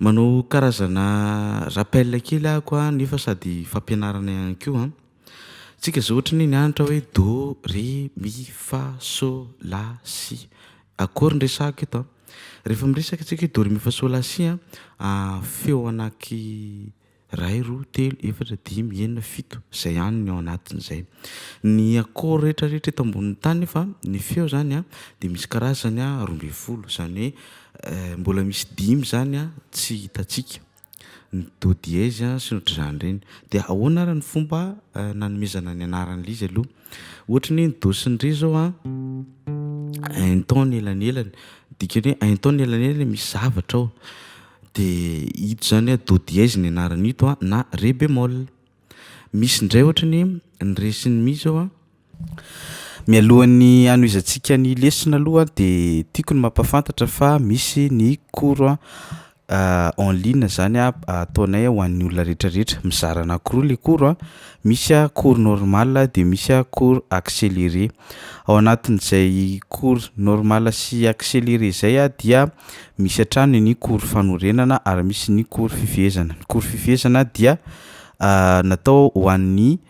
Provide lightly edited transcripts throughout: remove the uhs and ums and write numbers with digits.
Manao karazana rappel kely ahako a nefa sady fampianarana ihany koa. Tsika zao ohatry ny hoe nianatra hoe dô, ré, mi, fa, sô, la, si. Accord no resahako eto a. Rehefa miresaka tsika hoe dô ré mi fa sô la si a, feo anaky ray roa telo efatra dimy enina fito, zay ihany ny ao anatin'zay. Ny accord rehetrarehetra eto ambonin'ny tany nefa ny feo zany a de misy karazany a 12 zany hoe mbola misy dimy zany a tsy hitantsika, ny dô dièse a sy ny ohatr'izany regny. De ahoana ara ny fomba nanomezana ny anaran'le izy aloha? Ohatry ny hoe ny dô sy ny ré zao a un ton ny elanelany, dikany hoe un ton ny elanelany misy zavatra ao de ito zany a dô dièse ny anaran'ito a na ré bémol. Misy indray ohatry ny ny ré sy ny mi zao a. Mialohan'ny hanohizantsika ny lesona aloha de tiako ny mampahafantatra fa misy ny cours a en ligne zany a ataonay ho an'ny olona rehetrarehetra, mizara anankiroa le cours a, misy a cours normal de misy a cours accéléré. Ao anatin'zay cours normal sy accéléré zay a dia misy hatrany ny cours fanorenana ary misy ny cours fifehezana, cours fifehezana dia natao ho an'ny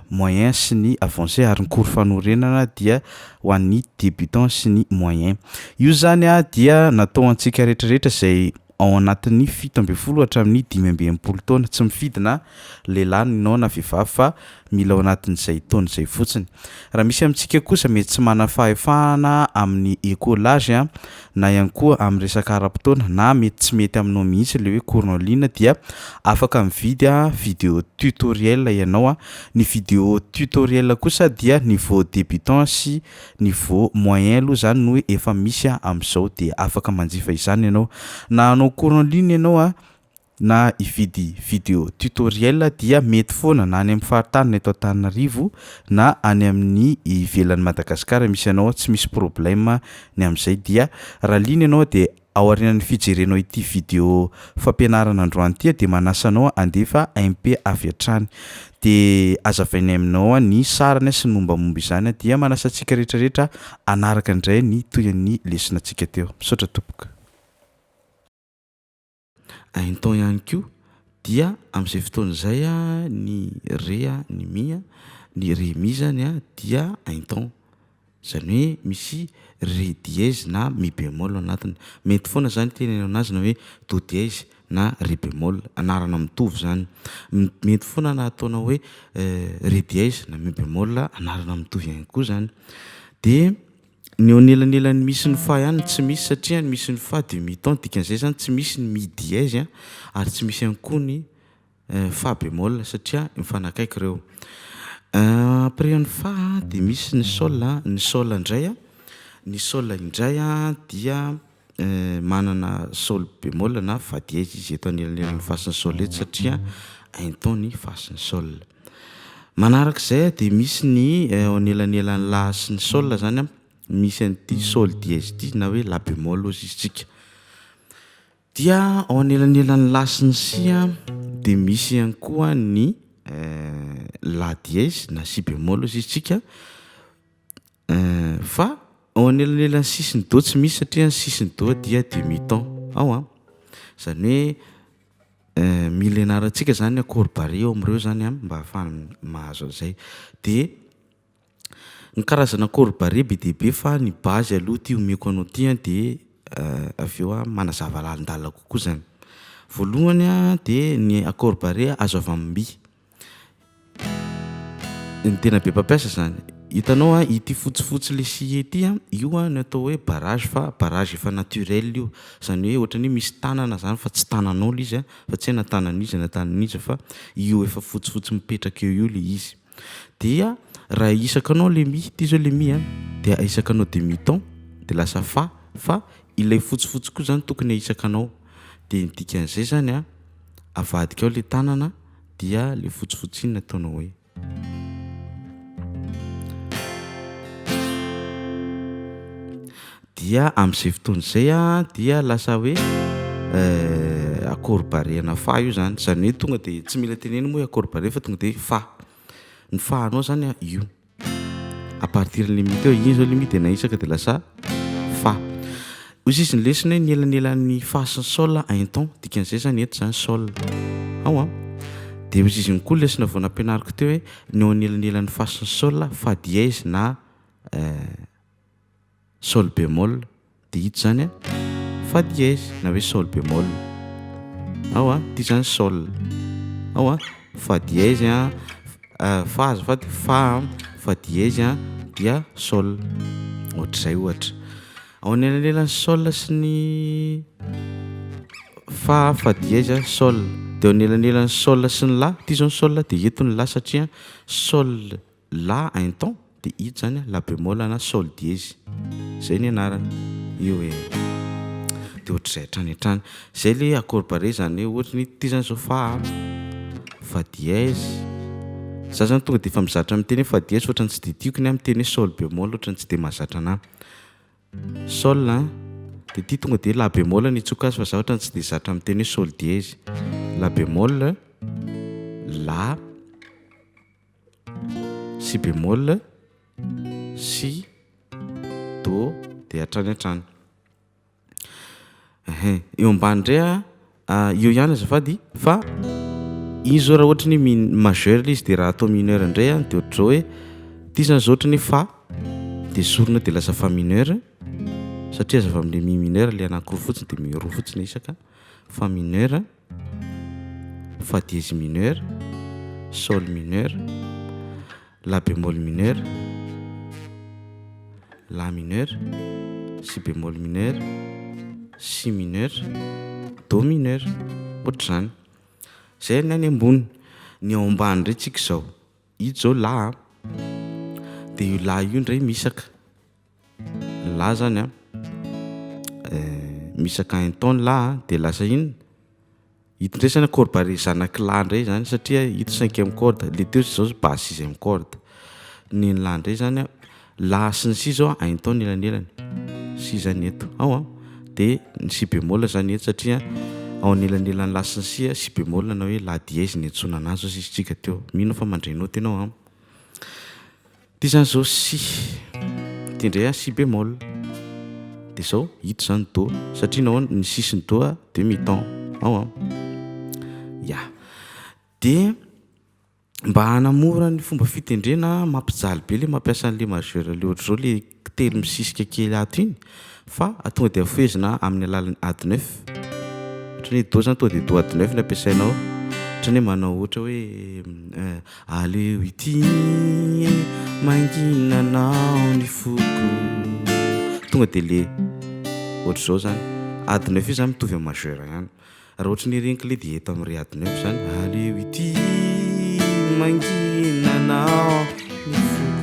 moyen sy ny avancé ary ny cours fanorenana dia ho an'ny débutant sy ny moyen. Io zany a dia natao ho antsika rehetrarehetra zay ao anatin'ny 17 hatramin'ny 65 taona, tsy mifidy na lehilahy anao na vehivavy fa mila ao anatin'zay taona zay fotsiny. Raha misy amintsika kosa mety tsy mana fahefahana amin'ny écolage a na ihany koa am'resaka ara-potoana na mety tsy mety aminao mihitsy le hoe cours en ligne dia afaka mividy a vidéo tutoriel ianao a, ny vidéo tutoriel kosa dia niveau débutant sy niveau moyen aloha zany no efa misy a am'zao de afaka manjifa izany ianao. Na hanao cours en ligne ianao a na hividy vidéo tutoriel dia mety foana na any am'faritany na eto Antananarivo na any amin'ny ivelan'i Madagasikara misy anao tsy misy problème ny am'zay dia raha liana ianao de aorianan'ny fijerenao ity vidéo fampianarana androany ty a de manasa anao handefa MP avy hatrany de hazavainay aminao a ny sarany sy ny mombamomba izany a dia manasa antsika rehetrarehetra hanaraka indray ny tohin'ny lesonantsika teo, misaotra tompoko. Un ton ihany koa dia am'zay fotoana zay a ny ré a, ny mi a, ny ré mi zany a dia un ton zany hoe misy ré dièse na mi bémol ao anatiny, mety foana zany itenenana anazy na hoe dô dièse na ré bémol, anarana mitovy zany. M- mety foana na ataonao hoe ré dièse na mi bémol, anarana mitovy ihany koa zany. De ny eo anelanelan'ny mi sy ny fa ihany no tsy misy satria ny mi sy ny fa demi-ton dikan'izay zany tsy misy ny mi dièse a ary tsy misy ihany koa ny fa bémol satria mifanakaiky reo. Après an'ny fa de misy ny sol a, ny sol indray a ny sol indray a dia manana sol bémol na fa dièse izy eto anelanelan'ny fa sy ny sol eto satria un ton ny fa sy ny sol. Manarak'izay a de misy ny eo anelanelan'ny la sy ny sol zany a misy an'ty sol dièse ty na hoe la bémol hozy izy tsika. Dia ao anelanelan'ny la sy ny si a de misy ihany koa ny la dièse na si bémol hozy izy tsika fa ao anelanelan'ny si sy ny dô tsy misy satria ny si sy ny dô dia demi-ton, ao a, zany hoe mila ianarantsika zany accord barré eo am'reo zany a mba ahafahana mahazo an'zay. De ny karazana accord barré be dia be fa ny base aloha ty omeko anao ty a de avy eo aho manazava lalindalina kokoa zany. Voalohany a de ny accord barré azo avy am'mi, ny tena be mpampiasa zany, hitanao a ity fotsifotsy le scié ty a, io a ny atao hoe barrage fa barrage efa naturel io zany hoe ohatran'ny hoe misy tànana zany fa tsy tànanao le izy a fa tsy hoe na tànan'iza na tànan'iza fa io efa fotsifotsy mipetraka eo io le izy. Dia raha ahisakanao le mi, ty zao le mi a, de ahisakanao demi-ton de lasa fa fa ilay fotsifotsy koa zany tokony ahisakanao de ny dikan'izay zany a avadika ao le tànana dia le fotsifotsy iny no ataonao hoe. Dia am'zay fotoana zay a dia lasa hoe accord barré ana fa io zany, zany hoe tonga de tsy mila tenenina moa hoe accord barré fa tonga de fa, ny fa anao zany a io à partir an'le mi teo, iny zao le mi de nahisaka de lasa fa. Hozy izy ny lesona hoe ny elanelan'ny fa sy ny sol un ton, dikan'izay zany eto zany sol, ao a. De hozy izy ihany koa lesona vao nampianariko teo hoe ny eo anelanelan'ny fa sy ny sol fa dièse na sol bémol de ito zany a fa dièse na hoe sol bémol, ao a, ty zany sol, ao a, fa dièse a fa azafady, fa a, fa dièse a dia sol, ohatr'izay ohatra. Ao anelanelan'ny sol sy ny fa, fa dièse, sol de eo anelanelan'ny sol sy ny la, ty zao ny sol de eto ny la satria sol la un ton de ito zany la bémol na sol dièse, zay ny anarany, io e. De ohatr'izay hatrany hatrany. Zay le accord barré zany hoe ohatry ny ty zany zao fa a, fa dièse, za zany tonga de efa mizatra miteny hoe fa dièse fa ohatran'ny tsy de tiako ny ahy miteny hoe sol bémol ohatran'ny tsy de mahazatra anahy. Sol a, de ty tonga de la bémol no iantsoako azy fa za ohatran'ny tsy de zatra miteny hoe sol dièse, la bémol, la, si bémol, si, do de hatrany hatrany. Ein-hain, eo ambany ndray a eo ihany azafady fa io zao raha ohatry ny hoe mi- majeur le izy de raha atao mineur ndray a de ohatr'zao hoe ty zany zao ohatry ny hoe fa de esorina de lasa fa mineur satria azo avy am'le mi mineur le anankiroa fotsiny de mi roa fotsiny isaka, fa mineur, fa dièse mineur, sol mineur, la bémol mineur, la mineur, si bémol mineur, si mineur, do mineur, ohatr'zany. Zay ny any ambony. Ny ao ambany ndray tsika zao, ito zao la a de io la io ndray misaka, la zany a misaka un ton ny la a de lasa inona, ito ndray zany accord barré zanak'i la ndray zany satria ito cinquième corde, le teo zao basse sixième corde. Ny an'ny la ndray zany a, la sy ny si zao un ton ny elanelany, si zany eto, ao a, de ny si bémol zany eto satria ao anelanelan'ny la sy ny si a si bémol na hoe la dièse no iantsoana anazy hozy izy tsika teo, mino aho fa mandray naoty ianao a. Ty zany zao si, ty ndray a si bémol de zao ito zany do satria nahoana ny si sy ny do a demi-ton, ao a, ya. De mba hanamora ny fomba fitendrena, mampijaly be le mampiasa an'le majeur le ohatr'zao le telo misisika kely ato igny fa tonga de afohezina amin'ny alalan'ny add neuf, ohatry ny hoe do zany tonga de do add neuf no ampiasainao, ohatran'ny hoe manao ohatra hoe aleo ity mangina anao ny foko, tonga de le ohatr'zao zany, add neuf io zany mitovy am'majeur ihany. Raha ohatry ny regny clé de eto am'ré add neuf zany aleo ity mangina anao ny foko.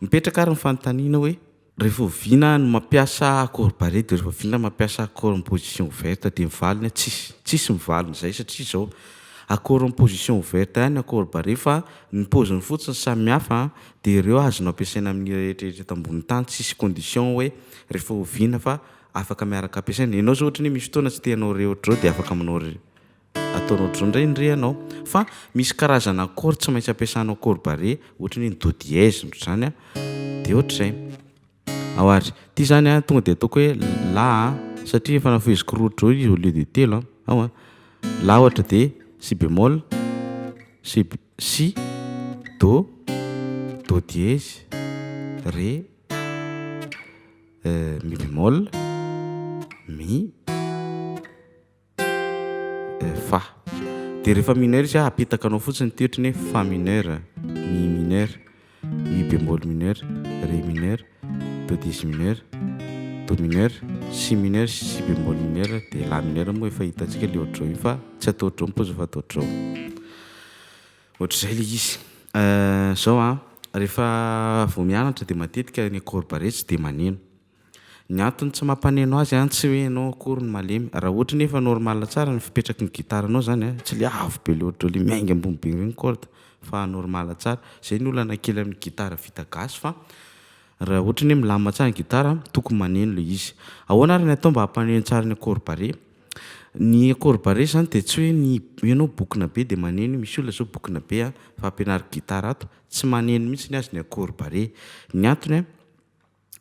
Mipetraka ary ny fanontaniana hoe rehefa oviana no mampiasa accord barré de rehefa oviana mampiasa accord en position ouverte de ny valiny a tsisy, tsisy ny valiny zay satria zao accord en position ouverte ihany accord barré fa ny paoziny fotsiny samy hafa de ireo azonao ampiasaina amin'ny hira rehetrarehetra eto ambony tany tsisy condition hoe rehefa oviana fa afaka miaraka ampiasaina. Ianao zao ohatry ny hoe misy fotoana tsy te hanao ré ohatr'zao de afaka manao ré, ataonao ohatr'zao ndray ny ré anao fa misy karazana accord tsy maintsy ampiasanao accord barré ohatry ny hoe ny do dièse ohatr'zany a de ohatr'zay. Ao ary, ty zany a tonga de ataoko hoe la a satria efa nafoheziko roa ohatr'zao izy au lieu de telo a, ao a, la ohatra de si bémol, si b- si, do, do dièse, ré, mi bémol, mi, fa. De rehefa mineur izy a apetakanao fotsiny ty ohatry ny hoe fa mineur, mi mineur, mi bémol mineur, ré mineur, do dièse mineur, do mineur, si mineur, si bémol mineur de la mineur moa efa hitantsika le ohatr'zao io fa tsy atao ohatr'zao ny paoziny fa atao ohatr'zao. Ohatr'zay le izy. Zao a, rehefa vao mianatra de matetika ny accord barré tsy de maneno. Ny antony tsy mampaneno azy a tsy hoe ianao akory no malemy, raha ohatry nefa normal tsara ny fipetraky ny gitaranao zany a, tsy le avo be le ohatr'zao le miainga ambony be regny corde fa normal tsara, zay ny olana kely am'gitara vita gasy fa raha ohatry ny hoe milamina tsara ny gitara tokony maneno le izy. Ahoana ary ny atao mba hampaneno tsara ny accord barré? Ny accord barré zany de tsy hoe ny ianao bokona be de maneno, misy olona zao bokona be a fa ampianariko gitara ato, tsy maneno mihitsy ny azy ny accord barré. Ny antony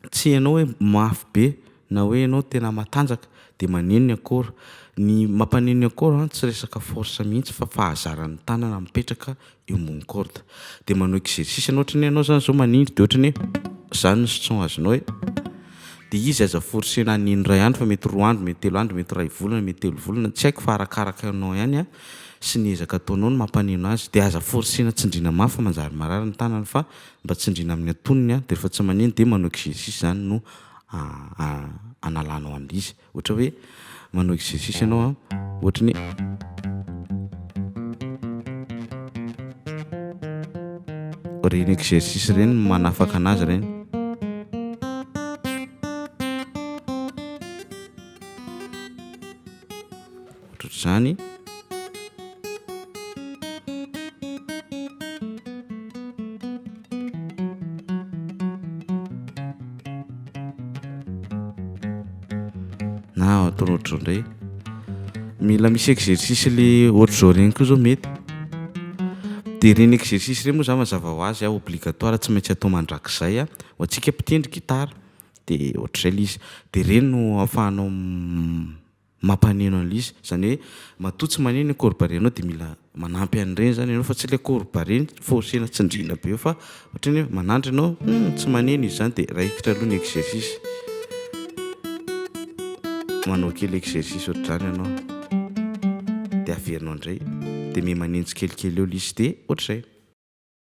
a Tsy hainao hoe mafy be na hoe ianao tena matanjaka de maneno ny akôro. Ny mampaneno ny akôro a tsy resaka force mihitsy fa fahazaran'ny tànana mipetraka eo ambony corde de manao exercice anao ohatran'ny hoe anao zany zao manindry de ohatran'ny hoe zany ny son azonao hoe de izy aza forcena haneno ray andro fa mety roa andro, mety telo andro, mety ray volana, mety telo volana, tsy haiko fa arakaraka anao ihany a sy ny ezaka ataonao no mampaneno azy de aza forcena tsindriana mafy fa manjary marary ny tànana fa mba tsindriana amin'ny antonony a de rehefa tsy maneno de manao exercice zany no analanao an'le izy, ohatra hoe manao exercice ianao a ohatran'ny hoe regny exercice regny manafaka anazy regny. Ohatrohatr'zany. Na ataonao ohatr'zao ndray, mila misy exercice le ohatr'zao regny koa zao mety. De regny exercice regny moa zany mazava hoazy a obligatoire tsy maintsy atao mandrakizay a ho antsika mpitendry gitara de ohatr'zay le izy. De regny no ahafahanao mampaneno an'le izy zany hoe matoa tsy maneno ny accord barré anao de mila manampy an'regny zany ianao fa tsy le accord barré forcena tsindriana be eo fa ohatran'ny hoe manandrana ianao hum tsy maneno izy zany de raikitra aloha ny exercice, manao kely exercice ohatr'zany ianao de averinao indray de mihamaneno tsikelikely eo le izy de ohatr'zay.